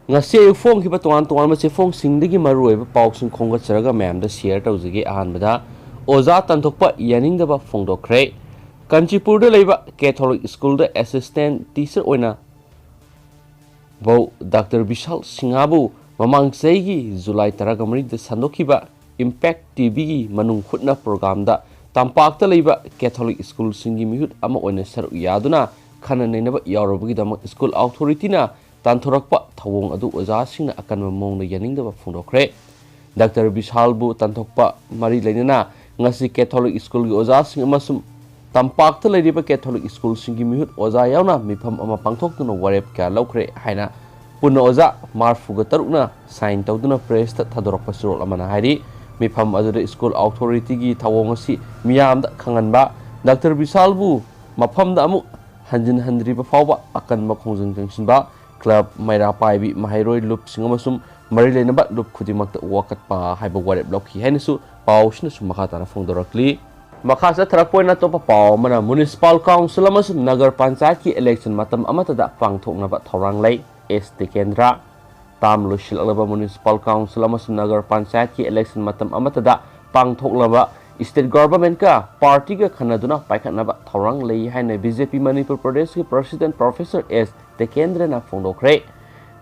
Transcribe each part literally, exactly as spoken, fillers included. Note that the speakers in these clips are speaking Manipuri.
ꯉꯁꯤ ꯑꯌꯨꯛ ꯐꯣꯡꯈꯤꯕ ꯇꯣꯉꯥꯟ ꯇꯣꯉꯥꯟꯕ ꯆꯦꯐꯣꯡꯁꯤꯡꯗꯒꯤ ꯃꯔꯨꯑꯣꯏꯕ ꯄꯥꯎꯁꯤꯡ ꯈꯣꯝꯒꯠꯆꯔꯒ ꯃꯌꯥꯝꯗ share ꯇꯧꯖꯒꯦ꯫ ꯑꯍꯥꯟꯕꯗ, ꯑꯣꯖꯥ ꯇꯥꯟꯊꯣꯛꯄ ꯌꯥꯅꯤꯡꯗꯕ ꯐꯣꯡꯗꯣꯛꯈ꯭ꯔꯦ꯫ ꯀꯥꯟꯆꯤꯄꯨꯔꯗ ꯂꯩꯕ ꯀꯦꯊꯣꯂꯤꯛ ꯁ꯭ꯀꯨꯜꯗ assistant teacher ꯑꯣꯏꯅ ꯕꯧ ꯗꯥꯛꯇꯔ ꯕꯤꯁꯥꯜ ꯁꯤꯡꯍꯕꯨ ꯃꯃꯥꯡ ꯆꯍꯤꯒꯤ ꯖꯨꯂꯥꯏ ꯇꯔꯥꯃꯔꯤꯗ ꯁꯟꯗꯣꯛꯈꯤꯕ Impact ꯇꯤꯚꯤꯒꯤ ꯃꯅꯨꯡ ꯍꯨꯠꯅ programꯗ ꯇꯝꯄꯥꯛꯇ ꯂꯩꯕ ꯀꯦꯊꯣꯂꯤꯛ ꯁ꯭ꯀꯨꯜꯁꯤꯡꯒꯤ ꯃꯤꯍꯨꯠ ꯑꯃ ꯑꯣꯏꯅ ꯁꯔꯨꯛ ꯌꯥꯗꯨꯅ ꯈꯟꯅ ꯅꯩꯅꯕ ꯌꯥꯎꯔꯨꯕꯒꯤꯗꯃꯛ ꯁ꯭ꯀꯨꯜ authorityꯅ ꯇꯥꯟꯊꯣꯔꯛꯄ ꯊꯧꯑꯣꯡ ꯑꯗꯨ ꯑꯣꯖꯥꯁꯤꯡꯅ ꯑꯀꯟꯕ ꯃꯑꯣꯡꯗ ꯌꯥꯅꯤꯡꯗꯕ ꯐꯣꯡꯗꯣꯛꯈ꯭ꯔꯦ꯫ ꯗꯥꯛꯇꯔ ꯕꯤꯁꯥꯜꯕꯨ ꯇꯥꯟꯊꯣꯛꯄ ꯃꯔꯤ ꯂꯩꯅꯅ ꯉꯁꯤ ꯀꯦꯊꯣꯂꯤꯛ ꯁ꯭ꯀꯨꯜꯒꯤ ꯑꯣꯖꯥꯁꯤꯡ ꯑꯃꯁꯨꯡ ꯇꯝꯄꯥꯛꯇ ꯂꯩꯔꯤꯕ ꯀꯦꯊꯣꯂꯤꯛ ꯁ꯭ꯀꯨꯜꯁꯤꯡꯒꯤ ꯃꯤꯍꯨꯠ ꯑꯣꯖꯥ ꯌꯥꯎꯅ ꯃꯤꯐꯝ ꯑꯃ ꯄꯥꯡꯊꯣꯛꯇꯨꯅ ꯋꯥꯔꯦꯞ ꯀꯌꯥ ꯂꯧꯈ꯭ꯔꯦ ꯍꯥꯏꯅ ꯄꯨꯟꯅ ꯑꯣꯖꯥ ꯃꯔꯤꯐꯨꯒ ꯇꯔꯨꯛꯅ sign ꯇꯧꯗꯨꯅ pressꯇ ꯊꯥꯗꯣꯔꯛꯄ ꯆꯦꯔꯣꯜ ꯑꯃꯅ ꯍꯥꯏꯔꯤ꯫ ꯃꯤꯐꯝ ꯑꯗꯨꯗ ꯁ꯭ꯀꯨꯜ authorityꯒꯤ ꯊꯧꯑꯣꯡ ꯑꯁꯤ ꯃꯤꯌꯥꯝꯗ ꯈꯪꯍꯟꯕ, ꯗꯥꯛꯇꯔ ꯕꯤꯁꯥꯜꯕꯨ ꯃꯐꯝꯗ ꯑꯃꯨꯛ ꯍꯟꯖꯤꯟꯍꯟꯗ꯭ꯔꯤꯕ ꯐꯥꯎꯕ ꯑꯀꯟꯕ ꯈꯣꯡꯖꯪ ꯆꯪꯁꯤꯟꯕ, club, ꯃꯩꯔꯥ ꯄꯥꯏꯕꯤ, ꯃꯍꯩꯔꯣꯏ ꯂꯨꯞꯁꯤꯡ ꯑꯃꯁꯨꯡ ꯃꯔꯤ ꯂꯩꯅꯕ ꯂꯨꯞ ꯈꯨꯗꯤꯡꯃꯛꯇ ꯋꯥꯀꯠꯄ ꯍꯥꯏꯕ ꯋꯥꯔꯦꯞ ꯂꯧꯈꯤ ꯍꯥꯏꯅꯁꯨ ꯄꯥꯎꯁꯤꯅꯁꯨ ꯃꯈꯥ ꯇꯥꯅ ꯐꯣꯡꯗꯣꯔꯛꯂꯤ꯫ ꯃꯈꯥ ꯆꯠꯊꯔꯛꯄ ꯑꯣꯏꯅ ꯑꯇꯣꯞꯄ ꯄꯥꯎ ꯑꯃꯅ, Municipal Council ꯑꯃꯁꯨꯡ ꯅꯒꯔ ꯄꯟꯆꯥꯌꯠꯀꯤ election ꯃꯇꯝ ꯑꯃꯠꯇꯗ ꯄꯥꯡꯊꯣꯛꯅꯕ ꯊꯧꯔꯥꯡ ꯂꯩ, ꯑꯦꯁ ꯇꯤꯀꯦꯟꯗ꯭ꯔ꯫ Term ꯂꯣꯏꯁꯤꯜꯂꯛꯂꯕ Municipal Council ꯑꯃꯁꯨꯡ ꯅꯒꯔ ꯄꯟꯆꯥꯌꯠꯀꯤ election ꯃꯇꯝ ꯑꯃꯠꯇꯗ ꯄꯥꯡꯊꯣꯛꯅꯕ state governmentꯀ partyꯒ ꯈꯟꯅꯗꯨꯅ ꯄꯥꯏꯈꯠꯅꯕ ꯊꯧꯔꯥꯡ ꯂꯩ ꯍꯥꯏꯅ ꯕꯤ ꯖꯦ ꯄꯤ ꯃꯅꯤꯄꯨꯔ ꯄ꯭ꯔꯗꯦꯁꯀꯤ president Professor ꯑꯦꯁ ꯇꯤꯀꯦꯟꯗ꯭ꯔꯅ ꯐꯣꯡꯗꯣꯛꯈ꯭ꯔꯦ꯫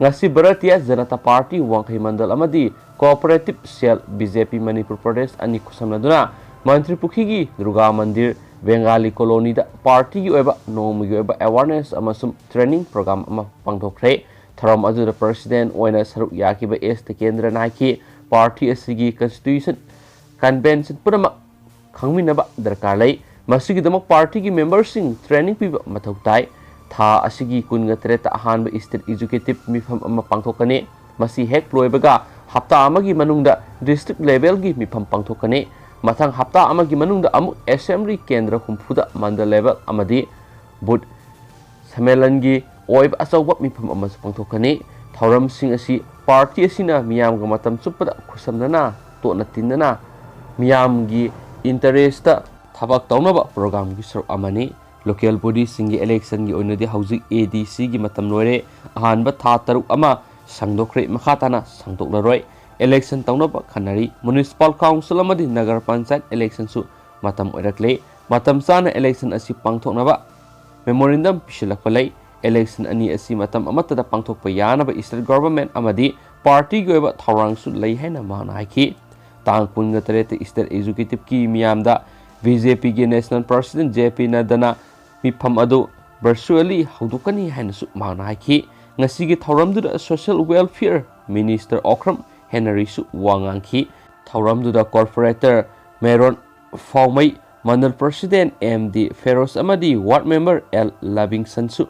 ꯉꯁꯤ ꯚꯥꯔꯇꯤꯌ ꯖꯅꯇꯥ ꯄꯥꯔꯇꯤ ꯋꯥꯡꯈꯩ ꯃꯟꯗꯜ ꯑꯃꯗꯤ Cooperative Cell ꯕꯤ ꯖꯦ ꯄꯤ ꯃꯅꯤꯄꯨꯔ ꯄ꯭ꯔꯗꯦꯁ ꯑꯅꯤ ꯈꯨꯠꯁꯝꯅꯗꯨꯅ ꯃꯟꯇ꯭ꯔꯤ ꯄꯨꯈ꯭ꯔꯤꯒꯤ ꯗꯨꯔꯒꯥ ꯃꯟꯗꯤꯔ ꯕꯦꯡꯒꯥꯂꯤ ꯀꯣꯂꯣꯅꯤꯗ ꯄꯥꯔꯇꯤꯒꯤ ꯑꯣꯏꯕ ꯅꯣꯡꯃꯒꯤ ꯑꯣꯏꯕ awareness ꯑꯃꯁꯨꯡ training program ꯑꯃ ꯄꯥꯡꯊꯣꯛꯈ꯭ꯔꯦ꯫ ꯊꯧꯔꯝ ꯑꯗꯨꯗ president ꯑꯣꯏꯅ ꯁꯔꯨꯛ ꯌꯥꯈꯤꯕ ꯑꯦꯁ ꯇꯤꯀꯦꯟꯗ꯭ꯔꯅ ꯍꯥꯏꯈꯤ, ꯄꯥꯔꯇꯤ ꯑꯁꯤꯒꯤ constitution convention ꯄꯨꯝꯅꯃꯛ ꯈꯪꯃꯤꯟꯅꯕ ꯗꯔꯀꯥꯔ ꯂꯩ꯫ ꯃꯁꯤꯒꯤꯗꯃꯛ ꯄꯥꯔꯇꯤꯒꯤ memberꯁꯤꯡ training ꯄꯤꯕ ꯃꯊꯧ ꯇꯥꯏ꯫ ꯊꯥ ꯑꯁꯤꯒꯤ ꯀꯨꯟꯒ ꯇꯔꯦꯠꯇ ꯑꯍꯥꯟꯕ state executive ꯃꯤꯐꯝ ꯑꯃ ꯄꯥꯡꯊꯣꯛꯀꯅꯤ꯫ ꯃꯁꯤ ꯍꯦꯛ ꯂꯣꯏꯕꯒ ꯍꯞꯇꯥ ꯑꯃꯒꯤ ꯃꯅꯨꯡꯗ district levelꯒꯤ ꯃꯤꯐꯝ ꯄꯥꯡꯊꯣꯛꯀꯅꯤ꯫ ꯃꯊꯪ ꯍꯞꯇꯥ ꯑꯃꯒꯤ ꯃꯅꯨꯡꯗ ꯑꯃꯨꯛ assembly ꯀꯦꯟꯗ꯭ꯔ ꯍꯨꯝꯐꯨꯗ mandal level ꯑꯃꯗꯤ booth ꯁꯝꯃꯦꯂꯟꯒꯤ ꯑꯣꯏꯕ ꯑꯆꯧꯕ ꯃꯤꯐꯝ ꯑꯃꯁꯨ ꯄꯥꯡꯊꯣꯛꯀꯅꯤ꯫ ꯊꯧꯔꯝꯁꯤꯡ ꯑꯁꯤ ꯄꯥꯔꯇꯤ ꯑꯁꯤꯅ ꯃꯤꯌꯥꯝꯒ ꯃꯇꯝ ꯆꯨꯞꯄꯗ ꯈꯨꯠꯁꯝꯅꯅ, ꯇꯣꯠꯅ ꯇꯤꯟꯅꯅ, ꯃꯤꯌꯥꯝꯒꯤ interestꯇ ꯊꯕꯛ ꯇꯧꯅꯕ programꯒꯤ ꯁꯔꯨꯛ ꯑꯃꯅꯤ꯫ Local bodyꯁꯤꯡꯒꯤ electionꯒꯤ ꯑꯣꯏꯅꯗꯤ ꯍꯧꯖꯤꯛ ꯑꯦ ꯗꯤ ꯁꯤꯒꯤ ꯃꯇꯝ ꯂꯣꯏꯔꯦ꯫ ꯑꯍꯥꯟꯕ ꯊꯥ ꯇꯔꯨꯛ ꯑꯃ ꯁꯥꯡꯗꯣꯛꯈ꯭ꯔꯦ, ꯃꯈꯥ ꯇꯥꯅ ꯁꯥꯡꯗꯣꯛꯂꯔꯣꯏ꯫ Election ꯇꯧꯅꯕ ꯈꯟꯅꯔꯤ꯫ Municipal Council ꯑꯃꯗꯤ Nagar Panchayat election ꯁꯨ ꯃꯇꯝ ꯑꯣꯏꯔꯛꯂꯦ꯫ ꯃꯇꯝ ꯆꯥꯅ election ꯑꯁꯤ ꯄꯥꯡꯊꯣꯛꯅꯕ memorandum ꯄꯤꯁꯤꯜꯂꯛꯄ ꯂꯩ꯫ Election ꯑꯅꯤ ꯑꯁꯤ ꯃꯇꯝ ꯑꯃꯠꯇꯗ ꯄꯥꯡꯊꯣꯛꯄ ꯌꯥꯅꯕ state government ꯑꯃꯗꯤ party ꯒꯤ ꯑꯣꯏꯕ ꯊꯧꯔꯥꯡꯁꯨ ꯂꯩ ꯍꯥꯏꯅ ꯃꯍꯥꯛꯅ ꯍꯥꯏꯈꯤ꯫ ꯇꯥꯡ ꯀꯨꯟꯒ ꯇꯔꯦꯠꯇ state executive ꯀꯤ ꯃꯤꯌꯥꯝꯗ B J P ꯒꯤ National President J P Nadda ꯅ ꯃꯤꯐꯝ ꯑꯗꯨ virtually ꯍꯧꯗꯣꯛꯀꯅꯤ ꯍꯥꯏꯅꯁꯨ ꯃꯍꯥꯛꯅ ꯍꯥꯏꯈꯤ꯫ ꯉꯁꯤꯒꯤ ꯊꯧꯔꯝꯗꯨꯗ Social Welfare Minister Okram Henry ꯁꯨ ꯋꯥ ꯉꯥꯡꯈꯤ꯫ ꯊꯧꯔꯝꯗꯨꯗ Corporator Meron Phaomei, Mandal President M D Feroz ꯑꯃꯗꯤ Ward Member L Labingson ꯁꯨ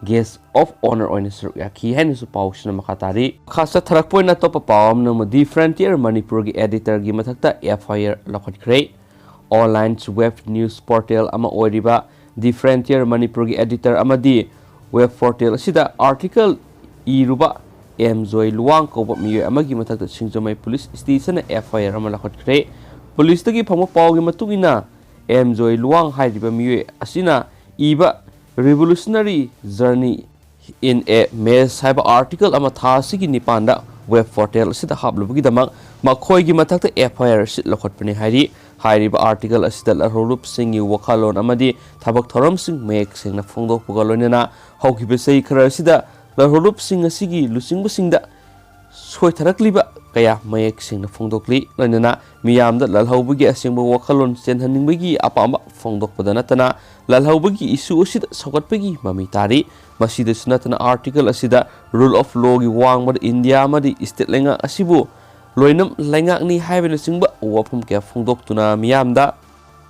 Guest of Honour ꯑꯣꯏꯅ ꯁꯔꯨꯛ ꯌꯥꯈꯤ ꯍꯥꯏꯅꯁꯨ ꯄꯥꯎꯁꯤꯅ ꯃꯈꯥ ꯇꯥꯔꯤ꯫ ꯃꯈꯥ ꯆꯠꯊꯔꯛꯄ ꯑꯣꯏꯅ ꯑꯇꯣꯞꯄ ꯄꯥꯎ ꯑꯃꯅ The Frontier ꯃꯅꯤꯄꯨꯔꯒꯤ editor ꯒꯤ ꯃꯊꯛꯇ F I R ꯂꯧꯈꯠꯈ꯭ꯔꯦ꯫ Online web news portal ꯑꯃ ꯑꯣꯏꯔꯤꯕ The Frontier ꯃꯅꯤꯄꯨꯔꯒꯤ editor ꯑꯃꯗꯤ web portal ꯑꯁꯤꯗ article ꯏꯔꯨꯕ M Joy Luang ꯀꯧꯕ ꯃꯤꯑꯣꯏ ꯑꯃꯒꯤ ꯃꯊꯛꯇ ꯁꯤꯡꯖꯃꯩ police station ꯅ F I R ꯑꯃ ꯂꯧꯈꯠꯈ꯭ꯔꯦ꯫ Police ꯇꯒꯤ ꯐꯪꯕ ꯄꯥꯎꯒꯤ ꯃꯇꯨꯡ ꯏꯟꯅ, M Joy Luang ꯍꯥꯏꯔꯤꯕ ꯃꯤꯑꯣꯏ ꯑꯁꯤꯅ ꯏꯕ Revolutionary Journey in a Maze ꯍꯥꯏꯕ article ꯑꯃ ꯊꯥ ꯑꯁꯤꯒꯤ ꯅꯤꯄꯥꯟꯗ web portal ꯑꯁꯤꯗ ꯍꯥꯞꯂꯨꯕꯒꯤꯗꯃꯛ ꯃꯈꯣꯏꯒꯤ ꯃꯊꯛꯇ F I R sheet ꯂꯧꯈꯠꯄꯅꯤ ꯍꯥꯏꯔꯤ꯫ ꯍꯥꯏꯔꯤꯕ article ꯑꯁꯤꯗ ꯂꯥꯜꯍꯧꯂꯨꯞꯁꯤꯡꯒꯤ ꯋꯥꯈꯜꯂꯣꯟ ꯑꯃꯗꯤ ꯊꯕꯛ ꯊꯧꯔꯝꯁꯤꯡ ꯃꯌꯦꯛ ꯁꯦꯡꯅ ꯐꯣꯡꯗꯣꯛꯄꯒ ꯂꯣꯏꯅꯅ ꯍꯧꯈꯤꯕ ꯆꯍꯤ ꯈꯔ ꯑꯁꯤꯗ ꯂꯥꯜꯍꯧꯂꯨꯞꯁꯤꯡ ꯑꯁꯤꯒꯤ ꯂꯨꯆꯤꯡꯕꯁꯤꯡꯗ ꯁꯣꯏꯊꯔꯛꯂꯤꯕ ꯀꯌꯥ ꯃꯌꯦꯛ ꯁꯦꯡꯅ ꯐꯣꯡꯗꯣꯛꯂꯤ꯫ ꯂꯣꯏꯅꯅ ꯃꯤꯌꯥꯝꯗ ꯂꯥꯜꯍꯧꯕꯒꯤ ꯑꯁꯦꯡꯕ ꯋꯥꯈꯜꯂꯣꯟ ꯆꯦꯟꯍꯟꯅꯤꯡꯕꯒꯤ ꯑꯄꯥꯝꯕ ꯐꯣꯡꯗꯣꯛꯄꯗ ꯅꯠꯇꯅ, ꯂꯥꯜꯍꯧꯕꯒꯤ issue ꯑꯁꯤꯗ ꯁꯧꯒꯠꯄꯒꯤ ꯃꯃꯤ ꯇꯥꯔꯤ꯫ ꯃꯁꯤꯗꯁꯨ ꯅꯠꯇꯅ, article ꯑꯁꯤꯗ rule of law ꯒꯤ ꯋꯥꯡꯃꯗ ꯏꯟꯗꯤꯌꯥ ꯑꯃꯗꯤ state ꯂꯩꯉꯥꯛ ꯑꯁꯤꯕꯨ ꯂꯣꯏꯅꯝ ꯂꯩꯉꯥꯛꯅꯤ ꯍꯥꯏꯕꯅꯆꯤꯡꯕ ꯋꯥꯐꯝ ꯀꯌꯥ ꯐꯣꯡꯗꯣꯛꯇꯨꯅ ꯃꯤꯌꯥꯝꯗ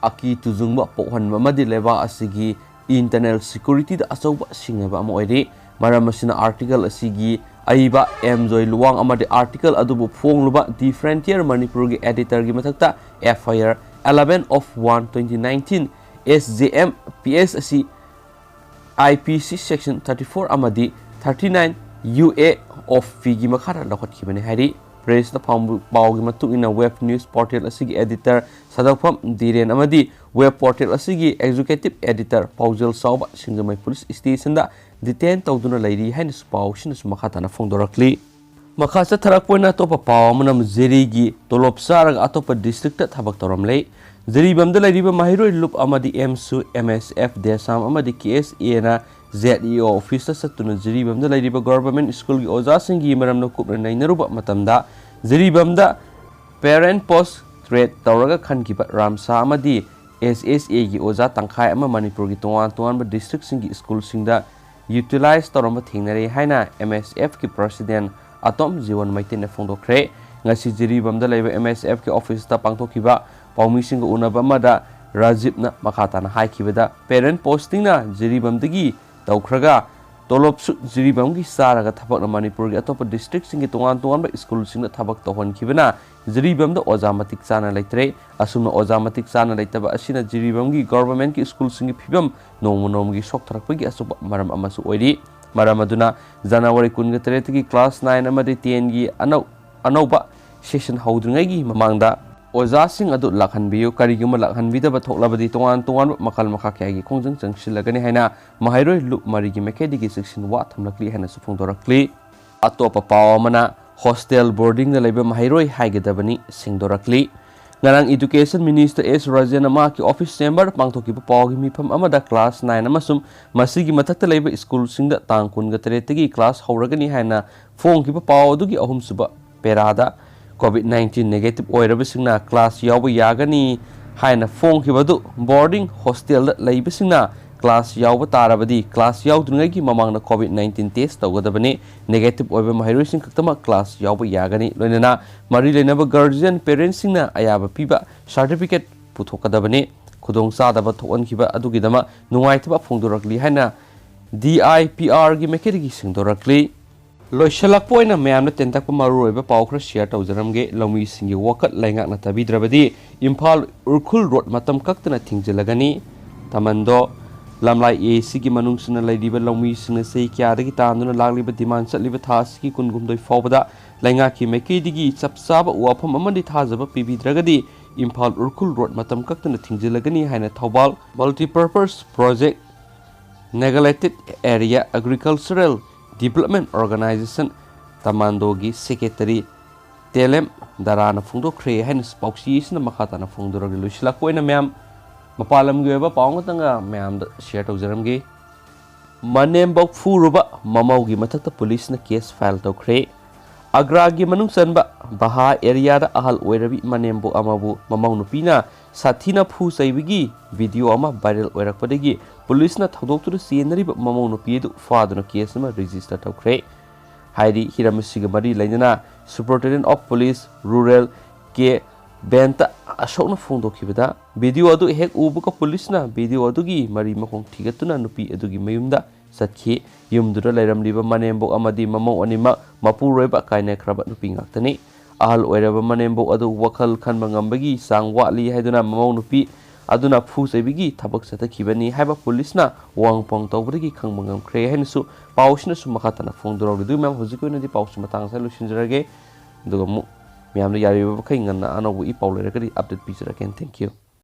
ꯑꯀꯤ ꯇꯨꯖꯨꯡꯕ ꯄꯣꯛꯍꯟꯕ ꯑꯃꯗꯤ ꯂꯩꯕꯥꯛ ꯑꯁꯤꯒꯤ internal security ꯗ ꯑꯆꯧꯕ ꯁꯤꯡꯅꯕ ꯑꯃ ꯑꯣꯏꯔꯤ꯫ ꯃꯔꯝ ꯑꯁꯤꯅ, article ꯑꯁꯤꯒꯤ ꯑꯏꯕ M Joy Luang ꯑꯃꯗꯤ article ꯑꯗꯨꯕꯨ ꯐꯣꯡꯂꯨꯕ The Frontier ꯃꯅꯤꯄꯨꯔꯒꯤ editor ꯒꯤ ꯃꯊꯛꯇ F I R eleven of one twenty nineteen S J M P S ꯑꯁꯤ I P C section thirty four ꯑꯃꯗꯤ thirty nine U A of P ꯒꯤ ꯃꯈꯥꯗ ꯂꯧꯈꯠꯈꯤꯕꯅꯤ ꯍꯥꯏꯔꯤ꯫ Press ꯇ ꯐꯪꯕ ꯄꯥꯎꯒꯤ ꯃꯇꯨꯡ ꯏꯟꯅ, web news portal ꯑꯁꯤꯒꯤ editor ꯁꯗꯛꯐꯝ ꯙꯤꯔꯦꯟ ꯑꯃꯗꯤ web portal ꯑꯁꯤꯒꯤ executive editor ꯄꯥꯎꯖꯦꯜ ꯆꯥꯎꯕ ꯁꯤꯡꯖꯃꯩ police station ꯗ detain ꯇꯧꯗꯨꯅ ꯂꯩꯔꯤ ꯍꯥꯏꯅꯁꯨ ꯄꯥꯎꯁꯤꯅꯁꯨ ꯃꯈꯥ ꯇꯥꯅ ꯐꯣꯡꯗꯣꯔꯛꯂꯤ꯫ ꯃꯈꯥ ꯆꯠꯊꯔꯛꯄ ꯑꯣꯏꯅ ꯑꯇꯣꯞꯄ ꯄꯥꯎ ꯑꯃꯅ ꯖꯤꯔꯤꯒꯤ ꯇꯣꯂꯣꯞ ꯆꯥꯔꯒ ꯑꯇꯣꯞꯄ districtꯇ ꯊꯕꯛ ꯇꯧꯔꯝꯂꯦ꯫ ꯖꯤꯔꯤꯕꯥꯝꯗ ꯂꯩꯔꯤꯕ ꯃꯍꯩꯔꯣꯏ ꯂꯨꯞ ꯑꯃꯗꯤ ꯑꯦꯝꯁꯨ, ꯑꯦꯝ ꯑꯦꯁ ꯑꯦꯐ, ꯗꯦꯁꯥꯝ ꯑꯃꯗꯤ ꯀꯦ ꯑꯦꯁ ꯑꯦꯅ ꯖꯦꯠ ꯏ ꯑꯣ officeꯇ ꯆꯠꯇꯨꯅ ꯖꯤꯔꯤꯕꯥꯝꯗ ꯂꯩꯔꯤꯕ government schoolꯒꯤ ꯑꯣꯖꯥꯁꯤꯡꯒꯤ ꯃꯔꯝꯗ ꯀꯨꯞꯅ ꯅꯩꯅꯔꯨꯕ ꯃꯇꯝꯗ, ꯖꯤꯔꯤꯕꯥꯝꯗ parent post trade ꯇꯧꯔꯒ ꯈꯟꯈꯤꯕ ꯔꯥꯝꯁꯥ ꯑꯃꯗꯤ ꯑꯦꯁ ꯑꯦꯁ ꯑꯦꯒꯤ ꯑꯣꯖꯥ ꯇꯪꯈꯥꯏ ꯑꯃ ꯃꯅꯤꯄꯨꯔꯒꯤ ꯇꯣꯉꯥꯟ ꯇꯣꯉꯥꯟꯕ districtꯁꯤꯡꯒꯤ schoolꯁꯤꯡꯗ utilize ꯇꯧꯔꯝꯕ ꯊꯦꯡꯅꯔꯦ ꯍꯥꯏꯅ ꯑꯦꯝ ꯑꯦꯁ ꯑꯦꯐꯀꯤ president ꯑꯇꯣꯝ ꯖꯤꯋꯟ ꯃꯩꯇꯩꯅ ꯐꯣꯡꯗꯣꯛꯈ꯭ꯔꯦ꯫ ꯉꯁꯤ ꯖꯤꯔꯤꯕꯥꯝꯗ ꯂꯩꯕ ꯑꯦꯝ ꯑꯦꯁ ꯑꯦꯐꯀꯤ officeꯇ ꯄꯥꯡꯊꯣꯛꯈꯤꯕ ꯄꯥꯎꯃꯤꯁꯤꯡꯒ ꯎꯅꯕ ꯑꯃꯗ ꯔꯥꯖꯤꯕꯅ ꯃꯈꯥ ꯇꯥꯅ ꯍꯥꯏꯈꯤꯕꯗ, parent postingꯅ ꯖꯤꯔꯤꯕꯥꯝꯗꯒꯤ ꯇꯧꯈ꯭ꯔꯒ ꯇꯣꯂꯣꯞꯁꯨ ꯖꯤꯔꯤꯕꯥꯝꯒꯤ ꯆꯥꯔꯒ ꯊꯕꯛꯅ ꯃꯅꯤꯄꯨꯔꯒꯤ ꯑꯇꯣꯞꯄ districtꯁꯤꯡꯒꯤ ꯇꯣꯉꯥꯟ ꯇꯣꯉꯥꯟꯕ schoolꯁꯤꯡꯗ ꯊꯕꯛ ꯇꯧꯍꯟꯈꯤꯕꯅ ꯖꯤꯔꯤꯕꯥꯝꯗ ꯑꯣꯖꯥ ꯃꯇꯤꯛ ꯆꯥꯅ ꯂꯩꯇ꯭ꯔꯦ꯫ ꯑꯁꯨꯝꯅ ꯑꯣꯖꯥ ꯃꯇꯤꯛ ꯆꯥꯅ ꯂꯩꯇꯕ ꯑꯁꯤꯅ ꯖꯤꯔꯤꯕꯥꯝꯒꯤ governmentꯀꯤ schoolꯁꯤꯡꯒꯤ ꯐꯤꯕꯝ ꯅꯣꯡꯃ ꯅꯣꯡꯃꯒꯤ ꯁꯣꯛꯊꯔꯛꯄꯒꯤ ꯑꯆꯧꯕ ꯃꯔꯝ ꯑꯃꯁꯨ ꯑꯣꯏꯔꯤ꯫ ꯃꯔꯝ ꯑꯗꯨꯅ January ꯀꯨꯟꯒ ꯇꯔꯦꯠꯇꯒꯤ class nine ꯑꯃꯗꯤ tenꯒꯤ ꯑꯅꯧ-, ꯑꯅꯧꯕ session ꯍꯧꯗ꯭ꯔꯤꯉꯩꯒꯤ ꯃꯃꯥꯡꯗ ꯑꯣꯖꯥꯁꯤꯡ ꯑꯗꯨ ꯂꯥꯛꯍꯟꯕꯤꯌꯨ꯫ ꯀꯔꯤꯒꯨꯝꯕ ꯂꯥꯛꯍꯟꯕꯤꯗꯕ ꯊꯣꯛꯂꯕꯗꯤ ꯇꯣꯉꯥꯟ ꯇꯣꯉꯥꯟꯕ ꯃꯈꯜ ꯃꯈꯥ ꯀꯌꯥꯒꯤ ꯈꯣꯡꯖꯪ ꯆꯪꯁꯤꯜꯂꯒꯅꯤ ꯍꯥꯏꯅ ꯃꯍꯩꯔꯣꯏ ꯂꯨꯞ ꯃꯔꯤꯒꯤ ꯃꯥꯏꯀꯩꯗꯒꯤ ꯆꯦꯛꯁꯤꯟ ꯋꯥ ꯊꯝꯂꯛꯂꯤ ꯍꯥꯏꯅꯁꯨ ꯐꯣꯡꯗꯣꯔꯛꯂꯤ꯫ ꯑꯇꯣꯞꯄ ꯄꯥꯎ ꯑꯃꯅ, hostel boardingꯗ ꯂꯩꯕ ꯃꯍꯩꯔꯣꯏ ꯍꯥꯏꯒꯗꯕꯅꯤ ꯁꯦꯡꯗꯣꯔꯛꯂꯤ꯫ ꯉꯔꯥꯡ Education Minister ꯑꯦꯁ ꯔꯥꯖꯦꯟꯅ ꯃꯍꯥꯛꯀꯤ office chamberꯗ ꯄꯥꯡꯊꯣꯛꯈꯤꯕ ꯄꯥꯎꯒꯤ ꯃꯤꯐꯝ ꯑꯃꯗ class nine ꯑꯃꯁꯨꯡ ꯃꯁꯤꯒꯤ ꯃꯊꯛꯇ ꯂꯩꯕ schoolꯁꯤꯡꯗ ꯇꯥꯡ ꯀꯨꯟꯒ ꯇꯔꯦꯠꯇꯒꯤ class ꯍꯧꯔꯒꯅꯤ ꯍꯥꯏꯅ ꯐꯣꯡꯈꯤꯕ ꯄꯥꯎ ꯑꯗꯨꯒꯤ ꯑꯍꯨꯝꯁꯨꯕ paraꯗ COVID nineteen negative ꯑꯣꯏꯔꯕꯁꯤꯡꯅ class ꯌꯥꯎꯕ ꯌꯥꯒꯅꯤ ꯍꯥꯏꯅ ꯐꯣꯡꯈꯤꯕ ꯑꯗꯨ, boarding hostelꯗ ꯂꯩꯕꯁꯤꯡꯅ class ꯌꯥꯎꯕ ꯇꯥꯔꯕꯗꯤ class ꯌꯥꯎꯗ꯭ꯔꯤꯉꯩꯒꯤ ꯃꯃꯥꯡꯗ COVID nineteen test ꯇꯧꯒꯗꯕꯅꯤ꯫ Negative ꯑꯣꯏꯕ ꯃꯍꯩꯔꯣꯏꯁꯤꯡ ꯈꯛꯇꯃꯛ class ꯌꯥꯎꯕ ꯌꯥꯒꯅꯤ꯫ ꯂꯣꯏꯅꯅ ꯃꯔꯤ ꯂꯩꯅꯕ guardian parentꯁꯤꯡꯅ ꯑꯌꯥꯕ ꯄꯤꯕ certificate ꯄꯨꯊꯣꯛꯀꯗꯕꯅꯤ꯫ ꯈꯨꯗꯣꯡꯆꯥꯗꯕ ꯊꯣꯛꯍꯟꯈꯤꯕ ꯑꯗꯨꯒꯤꯗꯃꯛ ꯅꯨꯡꯉꯥꯏꯇꯕ ꯐꯣꯡꯗꯣꯔꯛꯂꯤ ꯍꯥꯏꯅ D I P Rꯒꯤ ꯃꯥꯏꯀꯩꯗꯒꯤ ꯁꯦꯡꯗꯣꯔꯛꯂꯤ꯫ ꯂꯣꯏꯁꯤꯜꯂꯛꯄ ꯑꯣꯏꯅ ꯃꯌꯥꯝꯅ ꯇꯦꯟꯇꯛꯄ ꯃꯔꯨꯑꯣꯏꯕ ꯄꯥꯎ ꯈꯔ share ꯇꯧꯖꯔꯝꯒꯦ꯫ ꯂꯧꯃꯤꯁꯤꯡꯒꯤ ꯋꯥꯀꯠ ꯂꯩꯉꯥꯛꯅ ꯇꯥꯕꯤꯗ꯭ꯔꯕꯗꯤ ꯏꯝꯐꯥꯜ ꯎꯔꯈꯨꯜ road ꯃꯇꯝ ꯀꯛꯇꯅ ꯊꯤꯡꯖꯤꯜꯂꯒꯅꯤ꯫ ꯇꯃꯟꯗꯣ, ꯂꯝꯂꯥꯏ A Cꯒꯤ ꯃꯅꯨꯡꯁꯤꯅ ꯂꯩꯔꯤꯕ ꯂꯧꯃꯤꯁꯤꯡꯅ ꯆꯍꯤ ꯀꯌꯥꯗꯒꯤ ꯇꯥꯟꯗꯨꯅ ꯂꯥꯛꯂꯤꯕ demand ꯆꯠꯂꯤꯕ ꯊꯥ ꯑꯁꯤꯒꯤ ꯀꯨꯟꯍꯨꯝꯗꯣꯏ ꯐꯥꯎꯕꯗ ꯂꯩꯉꯥꯛꯀꯤ ꯃꯥꯏꯀꯩꯗꯒꯤ ꯆꯞ ꯆꯥꯕ ꯋꯥꯐꯝ ꯑꯃꯗꯤ ꯊꯥꯖꯕ ꯄꯤꯕꯤꯗ꯭ꯔꯒꯗꯤ ꯏꯝꯐꯥꯜ ꯎꯔꯈꯨꯜ road ꯃꯇꯝ ꯀꯛꯇꯅ ꯊꯤꯡꯖꯤꯜꯂꯒꯅꯤ ꯍꯥꯏꯅ ꯊꯧꯕꯥꯜ Multipurpose Project Neglected Area Agricultural Development Organization, ꯇꯃꯥꯟꯗꯣꯒꯤ ꯁꯦꯀ꯭ꯔꯦꯇꯔꯤ ꯇꯦꯂꯦꯝ ꯗꯔꯥꯅ ꯐꯣꯡꯗꯣꯛꯈ꯭ꯔꯦ ꯍꯥꯏꯅ ꯄꯥꯎꯆꯦ ꯑꯁꯤꯅ ꯃꯈꯥ ꯇꯥꯅ ꯐꯣꯡꯗꯣꯔꯛꯂꯤ꯫ ꯂꯣꯏꯁꯤꯜꯂꯛꯄ ꯑꯣꯏꯅ ꯃꯌꯥꯝ, ꯃꯄꯥꯟ ꯂꯝꯒꯤ ꯑꯣꯏꯕ ꯄꯥꯎ ꯑꯃꯇꯪꯒ ꯃꯌꯥꯝꯗ ꯁꯤꯌꯔ ꯇꯧꯖꯔꯝꯒꯦ꯫ ꯃꯅꯦꯝꯕꯣꯛ ꯐꯨꯔꯨꯕ ꯃꯃꯧꯒꯤ ꯃꯊꯛꯇ ꯄꯨꯂꯤꯁꯅ ꯀꯦꯁ ꯐꯥꯏꯜ ꯇꯧꯈ꯭ꯔꯦ꯫ ꯑꯒ꯭ꯔꯥꯒꯤ ꯃꯅꯨꯡ ꯆꯟꯕ ꯕꯍꯥ ꯑꯦꯔꯤꯌꯥꯗ ꯑꯍꯜ ꯑꯣꯏꯔꯕꯤ ꯃꯅꯦꯝꯕꯣꯛ ꯑꯃꯕꯨ ꯃꯃꯧ ꯅꯨꯄꯤꯅ ꯁꯥꯊꯤꯅ ꯐꯨ ꯆꯩꯕꯒꯤ ꯚꯤꯗꯤꯑꯣ ꯑꯃ ꯚꯥꯏꯔꯦꯜ ꯑꯣꯏꯔꯛꯄꯗꯒꯤ ꯄꯨꯂꯤꯁꯅ ꯊꯧꯗꯣꯛꯇꯨꯗ ꯆꯦꯟꯅꯔꯤꯕ ꯃꯃꯧ ꯅꯨꯄꯤ ꯑꯗꯨ ꯐꯥꯗꯨꯅ ꯀꯦꯁ ꯑꯃ ꯔꯦꯖꯤꯁꯇꯔ ꯇꯧꯈ꯭ꯔꯦ꯫ ꯍꯥꯏꯔꯤ ꯍꯤꯔꯝ ꯑꯁꯤꯒ ꯃꯔꯤ ꯂꯩꯅꯅ superintendent of police rural K ꯕꯦꯟꯇ ꯑꯁꯣꯛꯅ ꯐꯣꯡꯗꯣꯛꯈꯤꯕꯗ, ꯚꯤꯗꯤꯑꯣ ꯑꯗꯨ ꯍꯦꯛ ꯎꯕꯒ ꯄꯨꯂꯤꯁꯅ ꯚꯤꯗꯤꯑꯣ ꯑꯗꯨꯒꯤ ꯃꯔꯤ ꯃꯈꯣꯡ ꯊꯤꯒꯠꯇꯨꯅ ꯅꯨꯄꯤ ꯑꯗꯨꯒꯤ ꯃꯌꯨꯝꯗ ꯆꯠꯈꯤ꯫ ꯌꯨꯝꯗꯨꯗ ꯂꯩꯔꯝꯂꯤꯕ ꯃꯅꯦꯝꯕꯣꯛ ꯑꯃꯗꯤ ꯃꯃꯧ ꯑꯅꯤꯃꯛ ꯃꯄꯨꯔꯣꯏꯕ ꯀꯥꯏꯅꯈ꯭ꯔꯕ ꯅꯨꯄꯤ ꯉꯥꯛꯇꯅꯤ꯫ ꯑꯍꯜ ꯑꯣꯏꯔꯕ ꯃꯅꯦꯝꯕꯣꯛ ꯑꯗꯨ ꯋꯥꯈꯜ ꯈꯟꯕ ꯉꯝꯕꯒꯤ ꯆꯥꯡ ꯋꯥꯠꯂꯤ ꯍꯥꯏꯗꯨꯅ ꯃꯃꯧ ꯅꯨꯄꯤ ꯑꯗꯨꯅ ꯐꯨ ꯆꯩꯕꯒꯤ ꯊꯕꯛ ꯆꯠꯊꯈꯤꯕꯅꯤ ꯍꯥꯏꯕ ꯄꯨꯂꯤꯁꯅ ꯋꯥꯍꯪ ꯄꯥꯎꯍꯪ ꯇꯧꯕꯗꯒꯤ ꯈꯪꯕ ꯉꯝꯈ꯭ꯔꯦ ꯍꯥꯏꯅꯁꯨ ꯄꯥꯎꯁꯤꯅꯁꯨ ꯃꯈꯥ ꯇꯥꯅ ꯐꯣꯡꯗꯣꯔꯛꯂꯤ꯫ ꯑꯗꯨ ꯃꯌꯥꯝ, ꯍꯧꯖꯤꯛꯀꯤ ꯑꯣꯏꯅꯗꯤ ꯄꯥꯎꯁꯤ ꯃꯇꯥꯡ ꯑꯁꯤꯗ ꯂꯣꯏꯁꯤꯟꯖꯔꯒꯦ꯫ ꯑꯗꯨꯒ ꯑꯃꯨꯛ ꯃꯌꯥꯝꯗ ꯌꯥꯔꯤꯕ ꯃꯈꯩ ꯉꯟꯅ ꯑꯅꯧꯕ ꯏ ꯄꯥꯎ ꯂꯩꯔꯒꯗꯤ ꯑꯞꯗꯦꯠ ꯄꯤꯖꯔꯛꯀꯦ꯫ Thank you꯫